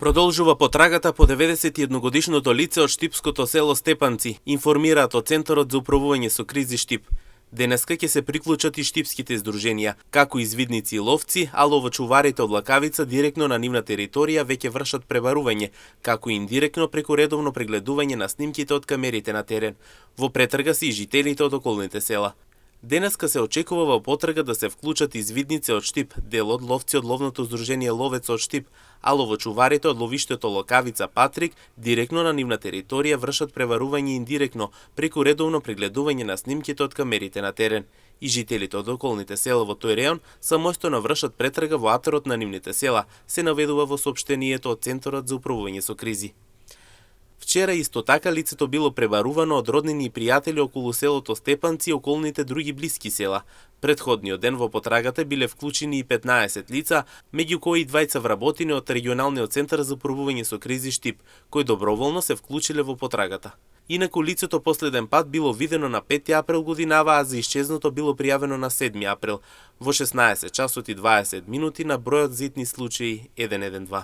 Продолжува потрагата по 91-годишното лице од штипското село Степанци, информираат од Центарот за управување со кризи Штип. Денеска ќе се приклучат и штипските здруженија, како извидници и ловци, а ловочуварите од Лакавица директно на нивна територија веќе вршат пребарување, како и индиректно преку редовно прегледување на снимките од камерите на терен. Во претрага се и жителите од околните села. Денеска се очекува во потрага да се вклучат извидници од Штип, дел од ловци од ловното здружение Ловец од Штип, а ловочуварите од ловиштето Локавица Патрик директно на нивна територија вршат преварување индиректно преку редовно прегледување на снимките од камерите на терен. И жителите од околните села во тој реон самостојно вршат претрага во атерот на нивните села, се наведува во соопштението од Центарот за управување со кризи. Вчера исто така лицето било пребарувано од роднини и пријатели околу селото Степанци и околните други блиски села. Претходниот ден во потрагата биле вклучени и 15 лица, меѓу кои 20 вработени од регионалниот центар за управување со кризи Штип, кои доброволно се вклучиле во потрагата. Инаку лицето последен пат било видено на 5 април годинава, а за исчезнато било пријавено на 7 април во 16 часот и 20 минути на бројот за итни случаи 112.